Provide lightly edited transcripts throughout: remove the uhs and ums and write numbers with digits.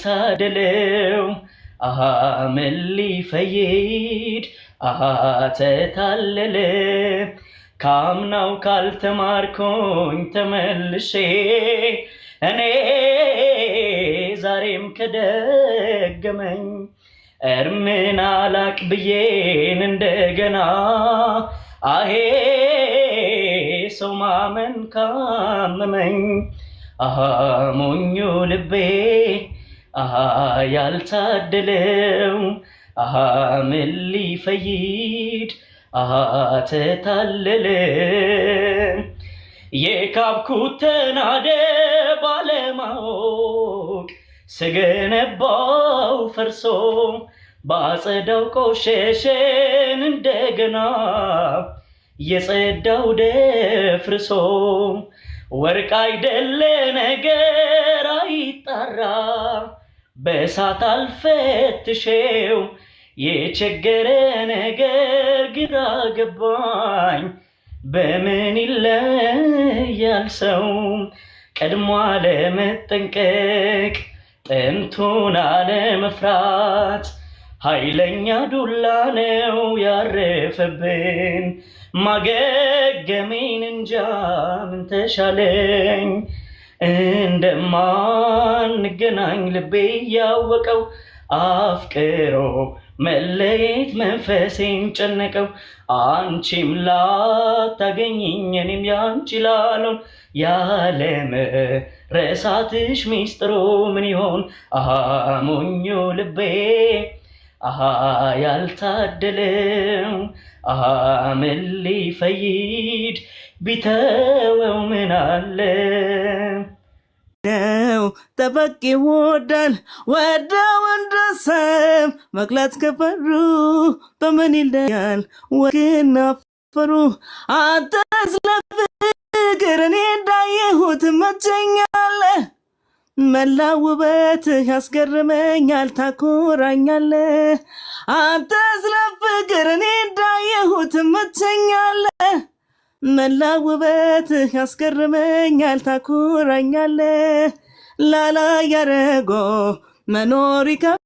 ያልታደለው አሃ ምን ሊፈይድ አሃ ተታለለ። ካምናው ካልተማርኩኝ ተመልሼ እኔ ዛሬም ከደገመኝ እርምን አላቅ ብዬን እንደገና አሄ ሰው ማመን ካመመኝ አሃ ሞኙ ልቤ አሃ ያልታደለው አሃ ምን ሊፈይድ አሃ ተታለለ። የካብኩት ተናደ ባለማወቅ ስገነባው ፈርሶ ባጸዳው ቆሸሸን እንደገና የጸዳው ደፍርሶ ወርቅ አይደለ ነገር አይጣራ በእሳት አልፈትሼው የቸገረ ነገር ግራ ገባኝ በምን ይለያል ሰው ቀድሞ አለመጠንቀቅ ጥንቱን አለመፍራት ኃይለኛ ዱላ ነው ያረፈብን ማገገሜን እንጃ ምን ተሻለኝ እንደማንገናኝ ልቤ እያወቀው አፍቅሮ መለየት መንፈሴን ጨነቀው። አንቺም ላታገኝኝ እኔም ያንቺ ላልሆን ያለመረሳትሽ ሚስጥሩ ምን ይሆን? አሃ ሞኙ ልቤ አሃ ያልታደለው አሃ ምን ሊፈይድ ቢተወው ምን አለ። ነው ጠበቅ ይወዳል ወደው እንደሰም መቅለጥ ከፈሩ በምን ይለያል ወግና ፈሩ። አንተ ስለ ፍቅር እኔ እንዳየሁት መቸኛለህ፣ መላ ውበትህ ያስገርመኛል፣ ታኮራኛለህ። አንተ ስለ ፍቅር እኔ እንዳየሁት መቸኛለህ፣ መላ ውበትህ ያስገርመኛል፣ ታኮራኛለህ። ላላ ያረጎ መኖር ይከብዳል፣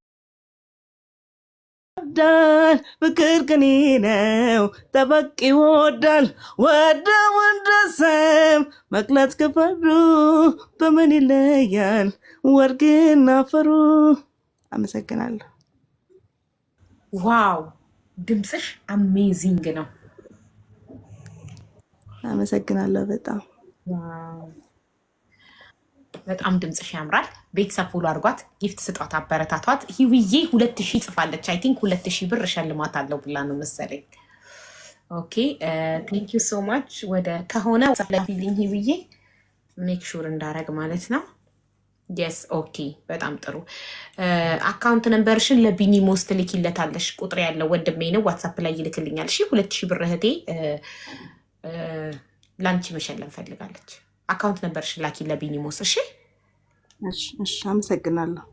ፍቅር ቅኔ ነው ጠበቅ ይወዳል። ወደው እንደሰም መቅለጥ ከፈሩ በምን ይለያል ወርቅና አፈሩ። አመሰግናለሁ። Wow፣ ድምፅሽ amazing ነው። አመሰግናለሁ በጣም። Wow፣ በጣም ድምፅሽ ያምራል። ቤተሰብ follow አድርጓት፣ gift ስጧት፣ አበረታቷት። ሂውዬ 2000 ጽፋለች። I think 2000 ብር እሸልማታለሁ ብላ ነው መሰለኝ። Okay, thank you so much። ወደ ከሆነ ፊሊንግ ሂውዬ make sure እንዳረግ ማለት ነው። Yes, okay፣ በጣም ጥሩ። Account number ሽን ለቢኒ ሞስ ትልኪለታለሽ። ቁጥር ያለው ወንድሜ ነው፣ WhatsApp ላይ ይልክልኛል። እሺ፣ 2000 ብር እህቴ ለአንቺ መሸለም ፈልጋለች። Account number ሽን ላኪ ለቢኒ ሞስ። እሺ። እሺ፣ አመሰግናለሁ።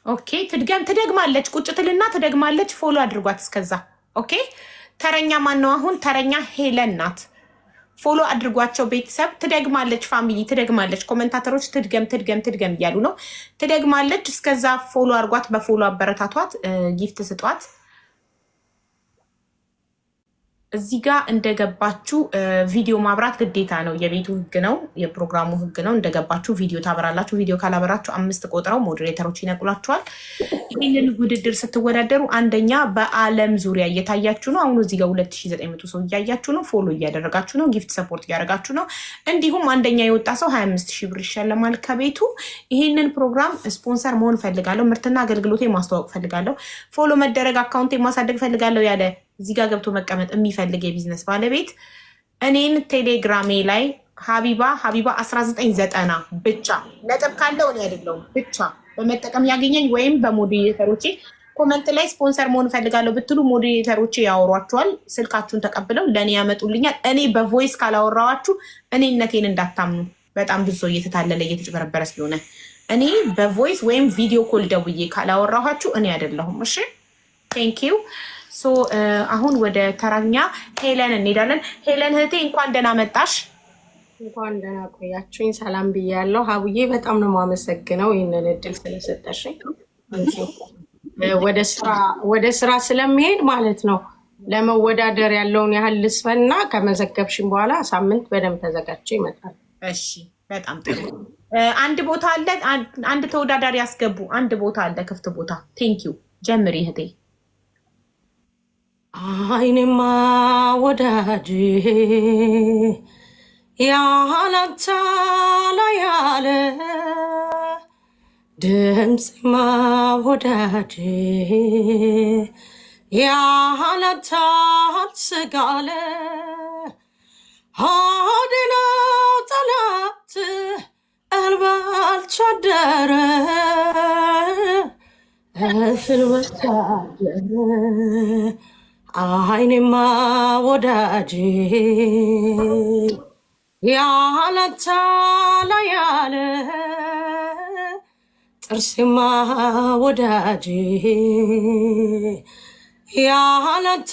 Okay፣ ትድገም፣ ትደግማለች። ቁጭ ትልና ትደግማለች። Follow አድርጓት እስከዛ። Okay፣ ተረኛ ማን ነው አሁን? ተረኛ ሄለን ናት። Follow አድርጓቸው ቤተሰብ። ትደግማለች፣ family ትደግማለች። Commentator ኦች ትድገም ትድገም ትድገም እያሉ ነው። ትደግማለች። እስከዛ follow አድርጓት፣ በ follow አበረታቷት፣ gift ስጧት። እዚህ ጋር እንደገባችሁ ቪዲዮ ማብራት ግዴታ ነው። የቤቱ ህግ ነው፣ የፕሮግራሙ ህግ ነው። እንደገባችሁ ቪዲዮ ታበራላችሁ። ቪዲዮ ካላበራችሁ አምስት ቆጥረው moderator ኦች ይነቅሏችኋል። ይህንን ውድድር ስትወዳደሩ አንደኛ በዓለም ዙሪያ እየታያችሁ ነው። አሁን እዚህ ጋር 2900 ሰው እያያችሁ ነው። Follow እያደረጋችሁ ነው። Gift support እያደረጋችሁ ነው። እንዲሁም አንደኛ የወጣ ሰው 25 ሺህ ብር ይሸለማል ከቤቱ። ይህንን ፕሮግራም ስፖንሰር መሆን ፈልጋለሁ፣ ምርትና አገልግሎቴ ማስተዋወቅ ፈልጋለሁ፣ follow መደረግ account ኤ ማሳደግ ፈልጋለሁ ያለ እዚህ ጋር ገብቶ መቀመጥ የሚፈልግ የቢዝነስ ባለቤት እኔን ቴሌግራሜ ላይ ሀቢባ ሀቢባ 1990 ብቻ ነጥብ ካለው እኔ አይደለሁም ብቻ በመጠቀም ያገኘኝ ወይም በ moderator ኦቼ Comment ላይ ስፖንሰር መሆን እፈልጋለሁ ብትሉ moderator ኦች ያወሯችኋል። ስልካችሁን ተቀብለው ለእኔ ያመጡልኛል። እኔ በ voice ካላወራኋችሁ እኔነቴን እንዳታምኑ። በጣም ብዙ ሰው እየተታለለ እየተጭበረበረ ስለሆነ እኔ በ voice ወይም video call ደውዬ ካላወራኋችሁ እኔ አይደለሁም። እሺ፣ thank you። So አሁን ወደ ተራኛ ሄለን እንሄዳለን። ሄለን እህቴ እንኳን ደህና መጣሽ። እንኳን ደህና ቆያችሁኝ። ሰላም ብያለሁ። ሀቡዬ በጣም ነው የማመሰግነው ይህንን እድል ስለሰጠሽኝ። ወደ ስራ ስለሚሄድ ማለት ነው ለመወዳደር ያለውን ያህል ልስፈና ከመዘገብሽኝ በኋላ ሳምንት በደንብ ተዘጋጅቼ ይመጣል። እሺ፣ በጣም ጥሩ። አንድ ቦታ አለ፣ አንድ ተወዳዳሪ ያስገቡ። አንድ ቦታ አለ፣ ክፍት ቦታ። Thank you። ጀምሪ እህቴ። አይኔማ ወዳጅ ያላንተ ላይ ያለ፣ ድምፅማ ወዳጅ ያላንተ አልስጋለ፣ ሆዴ ነው ጠላት እህል በልቶ አደረ፣ እህል በልቶ አደረ። አይኔማ ወዳጅ ያላንተ ላይ ያለ፣ ጥርሴማ ወዳጅ ያላንተ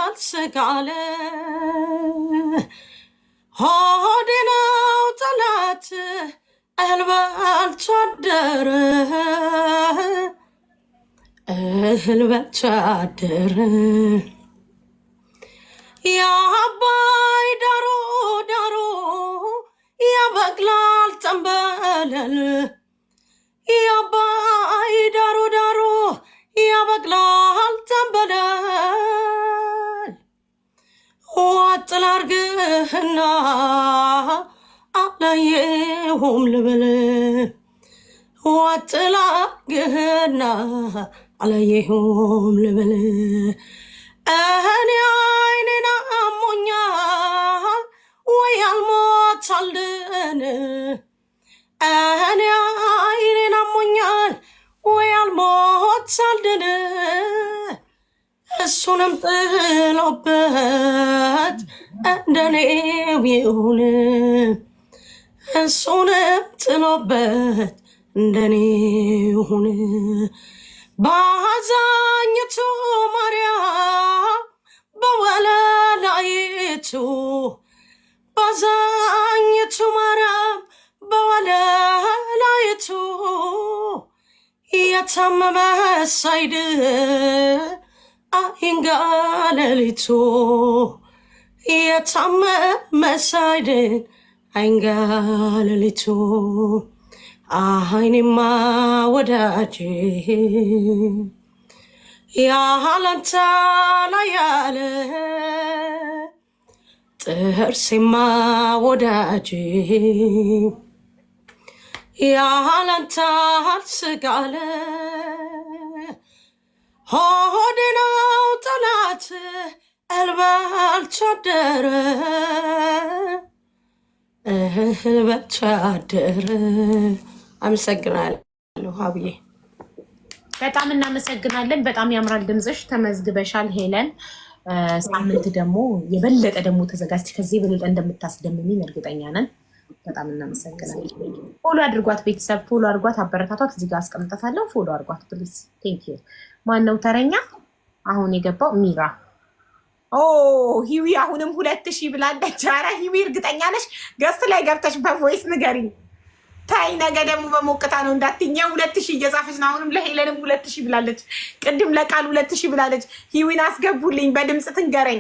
አልስጋለ፣ ሆዴ ነው ጠላት እህል በልቶ አደረ፣ እህል በልቶ አደረ። የአባይ ዳሩ ዳሩ ያበቅላል ጠንበለል፣ የአባይ ዳሩ ዳሩ ያበቅላል ጠንበለል፣ ዋጥ ላርግህና አላየሁም ልበል፣ ዋጥ ላርግህና አላየሁም ልበል። እኔ አይኔን አሞኛል ወይ አልሞት አልድን፣ እኔ አይኔን አሞኛል ወይ አልሞት አልድን፣ እሱንም ጥሎበት እንደኔው ይሁን፣ እሱንም ጥሎበት እንደኔ ይሁን። በአዛኝቱ ማርያም በወለላይቱ፣ ባዛኝቱ ማርያም በወለላይቱ፣ የታመመ ሳይድን አይንጋ ሌሊቱ፣ የታመመ ሳይድን አይንጋ ሌሊቱ። አይኔማ ወዳጅ ያላንተ ላይ ያለ፣ ጥርሴማ ወዳጅ ያላንተ አልስጋለ፣ ሆዴ ነው ጠላት እህል በልቶ አደረ፣ እህል በልቶ አደረ። አመሰግናለሁ ሀብዬ። በጣም እናመሰግናለን። በጣም ያምራል ድምፅሽ። ተመዝግበሻል ሄለን። ሳምንት ደግሞ የበለጠ ደግሞ ተዘጋጅ ከዚህ የበለጠ እንደምታስደምሚን እርግጠኛ ነን። በጣም እናመሰግናለን። Follow አድርጓት ቤተሰብ፣ follow አድርጓት፣ አበረታቷት። እዚህ ጋር አስቀምጣታለሁ። Follow አድርጓት please። Thank you። ማነው ተረኛ? አሁን የገባው ሚራ። ኦ ሂዊ አሁንም 2000 ብላለች። ኧረ ሂዊ እርግጠኛ ነሽ? Guest ላይ ገብተሽ በ voice ንገሪኝ። ታይ ነገ ደግሞ በሞቅታ ነው እንዳትኛ። 2000 እየጻፈች ነው። አሁንም ለሄለንም 2000 ብላለች። ቅድም ለቃል 2000 ብላለች። ሂዊን አስገቡልኝ፣ በድምፅ ትንገረኝ።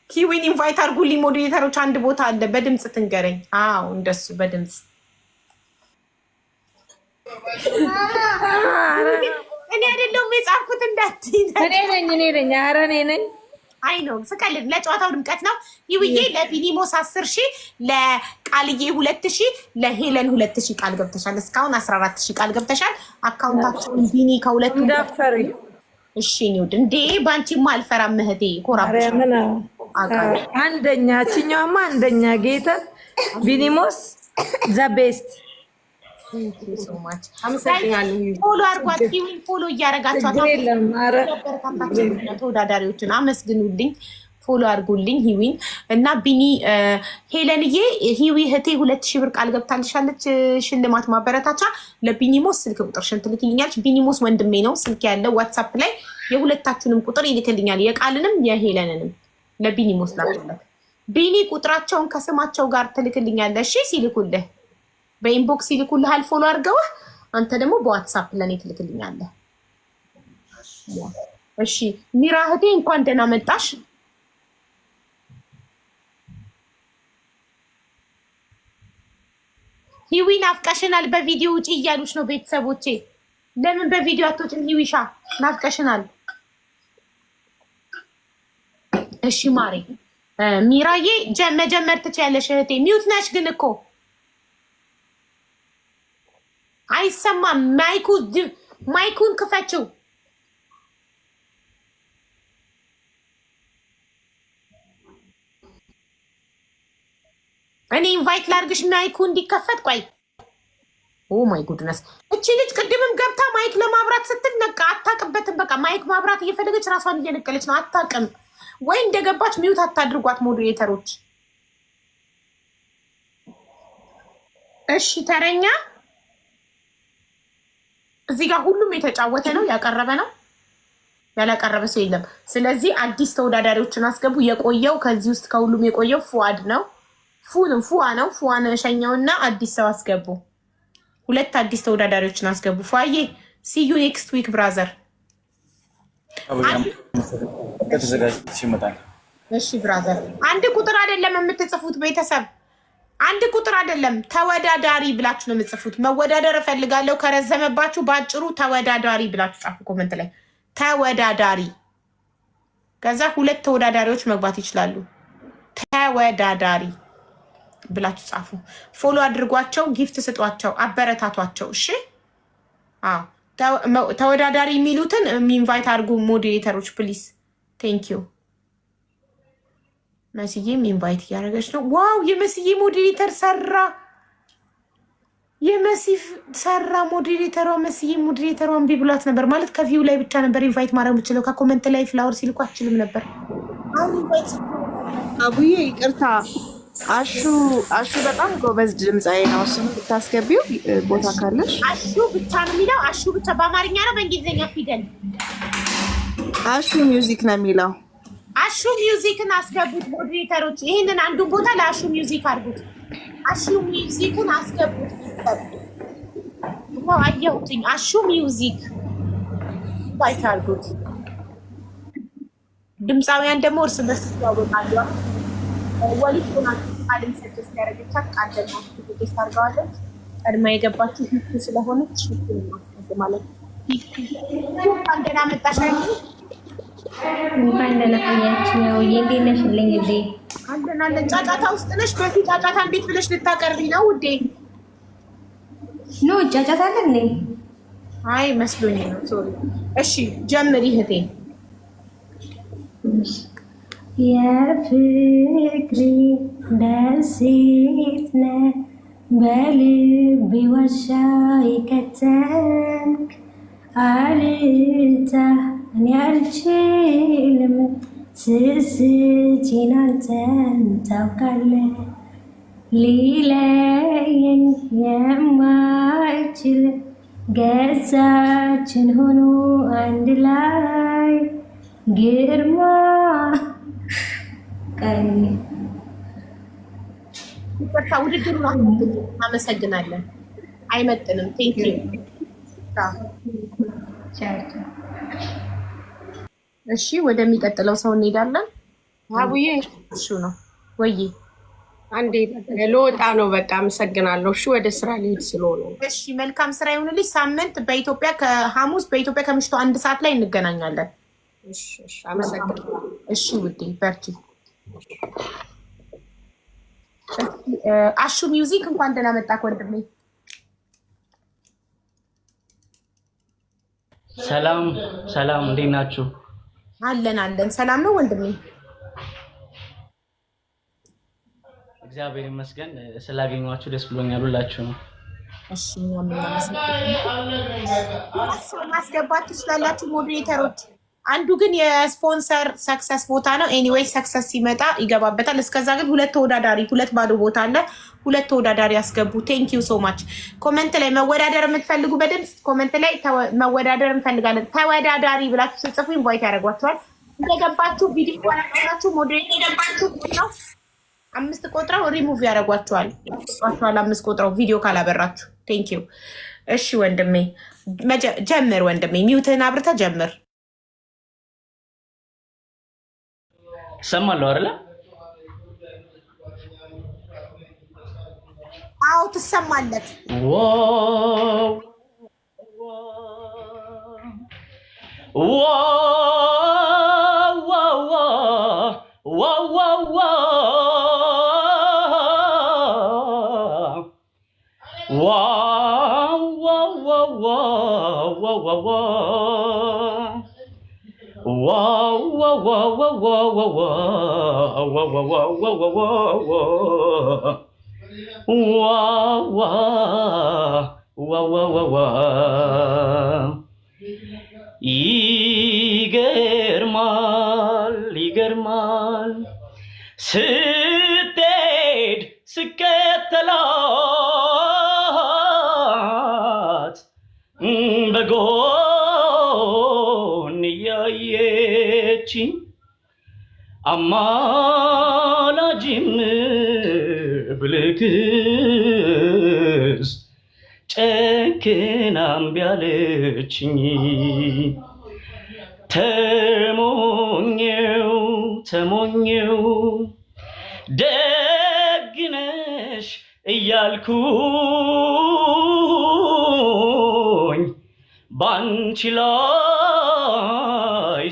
ሂዊን invite አድርጉልኝ moderator ኦች። አንድ ቦታ አለ፣ በድምፅ ትንገረኝ። አዎ እንደሱ በድምፅ። እኔ አይደለሁም የጻፍኩት እንዳትዪ። እኔ ነኝ፣ እኔ ነኝ። ኧረ እኔ ነኝ። አይ ነው ስቀልድ፣ ለጨዋታው ድምቀት ነው። ይውዬ ለቢኒሞስ 10,000፣ ለቃልዬ 2000፣ ለሄለን 2000 ቃል ገብተሻል። እስካሁን 14,000 ቃል ገብተሻል። Account ኣቸውን ቢኒ ከሁለቱ እንዳፈሪ። እሺ ኒውድ እንዴ፣ ባንቺማ አልፈራም እህቴ፣ ኮራብሽ። አንደኛ ችኛዋማ አንደኛ ጌታ ቢኒሞስ the best። So much. አመሰግናለሁ። Follow አድርጓት። ሂዊን follow እያደረጋችኋት ችግር የለም። ኧረ ያበረታታቸው ተወዳዳሪዎችን አመስግኑልኝ፣ follow አድርጉልኝ ሂዊን እና ቢኒ። ሄለንዬ፣ ሂዊ እህቴ 2000 ብር ቃል ገብታልሻለች፣ ሽልማት ማበረታቻ። ለቢኒሞስ ስልክ ቁጥርሽን ትልክልኛለች። ቢኒሞስ ወንድሜ ነው፣ ስልክ ያለው WhatsApp ላይ የሁለታችሁንም ቁጥር ይልክልኛል፣ የቃልንም የሄለንንም ለቢኒሞስ ላኩለት። ቢኒ፣ ቁጥራቸውን ከስማቸው ጋር ትልክልኛለህ። እሺ፣ ሲልኩልህ በ inbox ይልኩልሃል፣ follow አድርገውህ፣ አንተ ደግሞ በ WhatsApp ለእኔ ትልክልኛለህ። እሺ ሚራ እህቴ፣ እንኳን ደህና መጣሽ። ሂዊ፣ ናፍቀሽናል፣ በቪዲዮ ውጪ እያሉች ነው ቤተሰቦቼ። ለምን በቪዲዮ አትወጭም? ሂዊሻ፣ ናፍቀሽናል። እሺ ማሬ፣ ሚራዬ መጀመር ትችያለሽ እህቴ። Mute ነሽ ግን እኮ፣ አይሰማም። Mic ኡን ክፈችው። እኔ invite ላርግሽ mic ኡ እንዲከፈት። ቆይ፣ oh my goodness፣ እቺ ልጅ ቅድምም ገብታ mic ለማብራት ስትል ነቃ። አታውቅበትም። በቃ mic ማብራት እየፈለገች ራሷን እየነቀለች ነው። አታውቅም ወይ እንደገባች mute አታድርጓት moderator ኦች። እሺ ተረኛ እዚህ ጋር ሁሉም የተጫወተ ነው፣ ያቀረበ ነው፣ ያላቀረበ ሰው የለም። ስለዚህ አዲስ ተወዳዳሪዎችን አስገቡ። የቆየው ከዚህ ውስጥ ከሁሉም የቆየው ፉአድ ነው። ፉን ፉአ ነው። ፉአን ሸኘውና አዲስ ሰው አስገቡ። ሁለት አዲስ ተወዳዳሪዎችን አስገቡ። ፉአዬ፣ see you next week, brother። ተዘጋጅቼ ይመጣል። እሺ brother። አንድ ቁጥር አይደለም የምትጽፉት ቤተሰብ፣ አንድ ቁጥር አይደለም፣ ተወዳዳሪ ብላችሁ ነው የምትጽፉት። መወዳደር እፈልጋለሁ ከረዘመባችሁ በአጭሩ ተወዳዳሪ ብላችሁ ጻፉ comment ላይ፣ ተወዳዳሪ። ከዛ ሁለት ተወዳዳሪዎች መግባት ይችላሉ። ተወዳዳሪ ብላችሁ ጻፉ። Follow አድርጓቸው፣ gift ስጧቸው፣ አበረታቷቸው። እሺ አዎ፣ ተወዳዳሪ የሚሉትን invite አድርጉ moderator ኦች please። Thank you። መስዬም invite እያደረገች ነው። Wow፣ የመስዬ moderator ሰራ። የመሲ ሰራ moderator ዋ። መስዬ moderator ዋ እምቢ ብሏት ነበር። ማለት ከ view ላይ ብቻ ነበር invite ማድረግ የምችለው። ከ comment ላይ flower ሲልኩ አችልም ነበር። አሁን invite አቡዬ፣ ይቅርታ፣ አሹ፣ አሹ በጣም ጎበዝ ድምፃዊ ነው። እሱን ብታስገቢው ቦታ ካለሽ። አሹ ብቻ ነው የሚለው። አሹ ብቻ በአማርኛ ነው በእንግሊዝኛ ፊደል? አሹ Music ነው የሚለው። አሹ Music ን አስገቡት moderator ኦች። ይህንን አንዱን ቦታ ለአሹ Music አድርጉት። አሹ Music ን አስገቡት። አየሁትኝ። አሹ Music invite አድርጉት። ድምፃውያን ደግሞ እርስ በርስ ይተዋወቃሉ። ወሊት ሆናችሁ ቃልን suggest ያደረገቻት ቃል ደግሞ suggest አድርገዋለች። ቀድማ የገባችው ሂቱ ስለሆነች ሂቱን ማስቀድማለን። እንኳን ደህና መጣሽ። እንኳን ደህና ቆያችሁ። ያው እንዴት ነሽልኝ ውዴ? አለን አለን። ጫጫታ ውስጥ ነሽ። በዚህ ጫጫታ እንዴት ብለሽ ልታቀርቢ ነው ውዴ? No፣ ጫጫታ አለ እንዴ? አይ፣ መስሎኝ ነው። Sorry። እሺ ጀምሪ እህቴ። የፍቅሬ ደሴት ነህ፣ በልቤ ዋሻ የከተምክ፣ አልታ እኔ አልችልም ስስቴን አንተን ታውቃለህ፣ ሊለየኝ የማይችል ገጻችን ሆኖ አንድ ላይ ግርማ ቀኝ። ይቅርታ፣ ውድድሩን አመሰግናለን። አይመጥንም። Thank you። ቻው ቻው። እሺ ወደሚቀጥለው ሰው እንሄዳለን። አቡዬ። እሱ ነው ወይ? አንዴ ልወጣ ነው። በቃ አመሰግናለሁ። እሺ ወደ ስራ ልሄድ ስለሆነ። እሺ፣ መልካም ስራ ይሁንልሽ። ሳምንት በኢትዮጵያ ከሐሙስ በኢትዮጵያ ከምሽቱ 1 ሰዓት ላይ እንገናኛለን። እሺ፣ እሺ፣ አመሰግናለሁ። እሺ ውዴ፣ በርቺ። አሹ Music፣ እንኳን ደህና መጣህ ወንድሜ። ሰላም ሰላም፣ እንዴት ናችሁ? አለን አለን። ሰላም ነው ወንድሜ። እግዚአብሔር ይመስገን፣ ስላገኘኋችሁ ደስ ብሎኛል። ሁላችሁ ነው። እሺ፣ እኛም እናመሰግናለን። ሰው ማስገባት ትችላላችሁ moderator ኦች። አንዱ ግን የስፖንሰር ሰክሰስ ቦታ ነው። Anyway ሰክሰስ ሲመጣ ይገባበታል። እስከዛ ግን ሁለት ተወዳዳሪ፣ ሁለት ባዶ ቦታ አለ። ሁለት ተወዳዳሪ ያስገቡ። Thank you so much። Comment ላይ መወዳደር የምትፈልጉ በድምፅ comment ላይ መወዳደር እንፈልጋለን ተወዳዳሪ ብላችሁ ስትጽፉ invite ያደርጓቸዋል። እንደገባችሁ ቪዲዮ ካላችሁ moderator ነው አምስት ቆጥረው ሪሙቭ ያደርጓቸዋል። ያስወጧቸዋል። አምስት ቆጥረው ቪዲዮ ካላበራችሁ። Thank you። እሺ ወንድሜ ጀምር። ወንድሜ mute ህን አብርተህ ጀምር። እሰማለሁ አይደለ? አዎ ትሰማለህ። Wow wow wow wow wow wow wow wow wow wow wow wow wow wow wow wow wow wow wow ይገርማል ይገርማል ስትሄድ ስከተላት በጎን እያየችኝ አማላጅም ብልክስ ጨክና እምቢ አለችኝ። ተሞኘው ተሞኘው ደግነሽ እያልኩኝ ባንቺ ላይ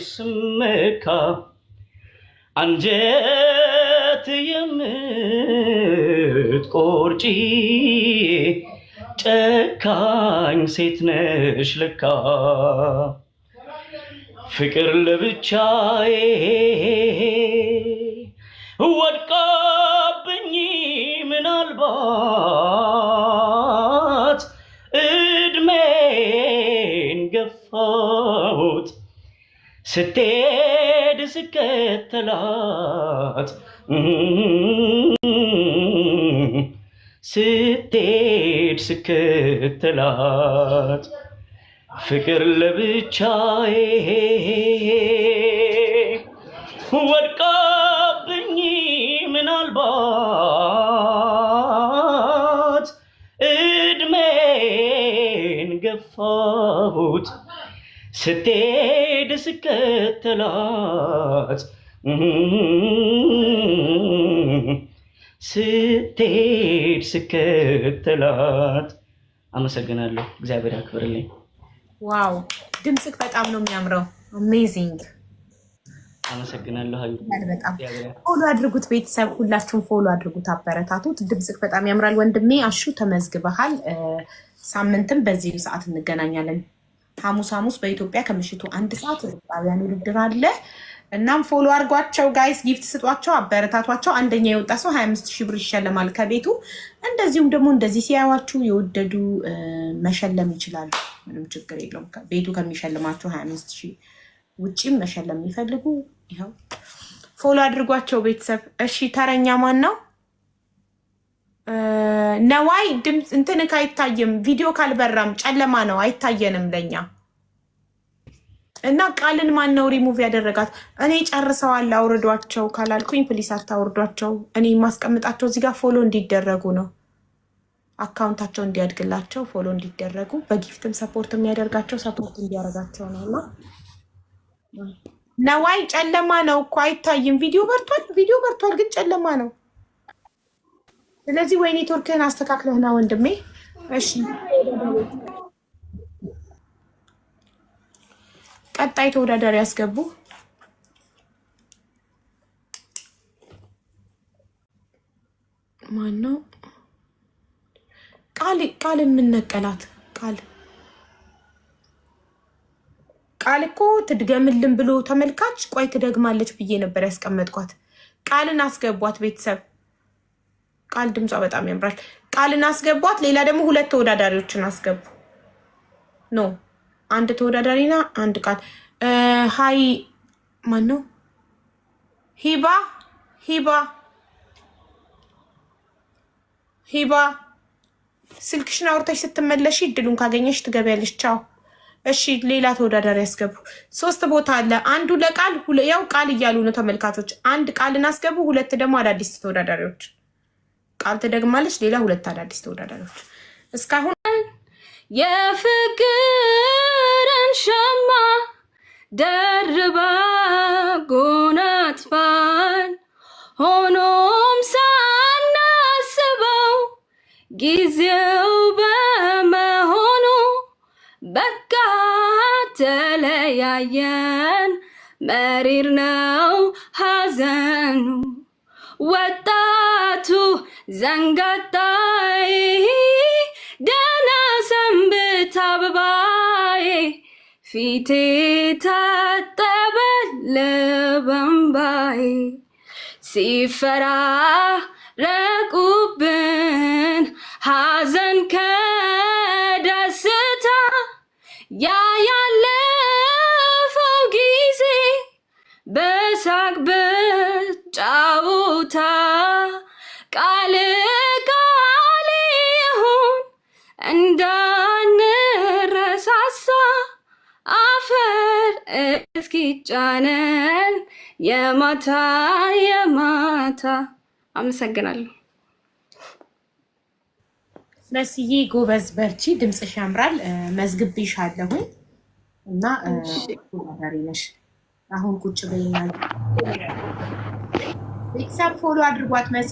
ስመካ አንጀት የምትቆርጪ ጨካኝ ሴት ነሽ ለካ። ፍቅር ለብቻዬ ወድቃብኝ ምናልባት እድሜን ገፋሁት ስትሄድ ስከተላት ስትሄድ ስከተላት ፍቅር ለብቻዬ ወድቃብኝ ምናልባት እድሜን ገፋሁት ስትሄድ ስከተላት ስትሄድ ስከተላት። አመሰግናለሁ። እግዚአብሔር ያክብርልኝ። Wow ድምፅክ በጣም ነው የሚያምረው። Amazing። አመሰግናለሁ። ሀዩ በጣም እግዚአብሔር follow አድርጉት ቤተሰብ፣ ሁላችሁም follow አድርጉት፣ አበረታቱት። ድምፅክ በጣም ያምራል ወንድሜ አሹ። ተመዝግበሃል። ሳምንትም በዚሁ ሰዓት እንገናኛለን። ሐሙስ ሐሙስ በኢትዮጵያ ከምሽቱ 1 ሰዓት የኢትዮጵያውያን ውድድር አለ። እናም follow አድርጓቸው guys፣ gift ስጧቸው፣ አበረታቷቸው። አንደኛ የወጣ ሰው 25 ሺህ ብር ይሸለማል ከቤቱ። እንደዚሁም ደግሞ እንደዚህ ሲያዩዋችሁ የወደዱ መሸለም ይችላሉ። ምንም ችግር የለውም። ቤቱ ከሚሸልማቸው 25 ሺህ ውጪም መሸለም የሚፈልጉ ይኸው follow አድርጓቸው ቤተሰብ። እሺ ተረኛ ማን ነው? ነዋይ ድምፅ እንትንክ አይታይም። ቪዲዮ ካልበራም ጨለማ ነው አይታየንም ለኛ። እና ቃልን ማን ነው ሪሙቭ ያደረጋት? እኔ ጨርሰዋል አውርዷቸው ካላልኩኝ please አታውርዷቸው። እኔ የማስቀምጣቸው እዚህ ጋር follow እንዲደረጉ ነው። Account ኣቸው እንዲያድግላቸው follow እንዲደረጉ በ gift ም support የሚያደርጋቸው support እንዲያደርጋቸው ነው። እና ነዋይ ጨለማ ነው እኮ አይታይም። ቪዲዮ በርቷል፣ ቪዲዮ በርቷል፣ ግን ጨለማ ነው። ስለዚህ ወይ ኔትወርክህን አስተካክለህና ወንድሜ። እሺ ቀጣይ ተወዳዳሪ ያስገቡ። ማን ነው? ቃል ቃል የምነቀላት ቃል ቃል እኮ ትድገምልን ብሎ ተመልካች ቆይ ትደግማለች ብዬ ነበር ያስቀመጥኳት። ቃልን አስገቧት ቤተሰብ። ቃል ድምጿ በጣም ያምራል። ቃልን አስገቧት። ሌላ ደግሞ ሁለት ተወዳዳሪዎችን አስገቡ። No፣ አንድ ተወዳዳሪና አንድ ቃል። Hi፣ ማን ነው? ሂባ፣ ሂባ፣ ሂባ፣ ስልክሽን አውርተሽ ስትመለሽ እድሉን ካገኘሽ ትገቢያለሽ። ቻው። እሺ፣ ሌላ ተወዳዳሪ ያስገቡ። ሶስት ቦታ አለ። አንዱ ለቃል፣ ያው ቃል እያሉ ነው ተመልካቾች። አንድ ቃልን አስገቡ፣ ሁለት ደግሞ አዳዲስ ተወዳዳሪዎች። ቃል ትደግማለች። ሌላ ሁለት አዳዲስ ተወዳዳሪዎች እስካሁን የፍቅርን ሸማ ደርባ ጎናጽፋን፣ ሆኖም ሳናስበው ጊዜው በመሆኑ በቃ ተለያየን። መሪር ነው ሐዘኑ፣ ወጣቱ ዘንጋጣዬ፣ ደህና ሰንብት አበባዬ፣ ፊቴ ታጠበ በእምባዬ። ሲፈራረቁብን ሐዘን ከደስታ፣ ያ ያለፈው ጊዜ በሳቅ በጫወታ፣ ቃል ቃል ይሁን እንዳንረሳሳ፣ አፈር እስኪጫነን የማታ የማታ። አመሰግናለሁ። መስዬ ጎበዝ፣ በርቺ፣ ድምፅሽ ያምራል። መዝግቤሻለሁኝ እና ተወዳዳሪ ነሽ። አሁን ቁጭ በይና ቤተሰብ follow አድርጓት መሲ።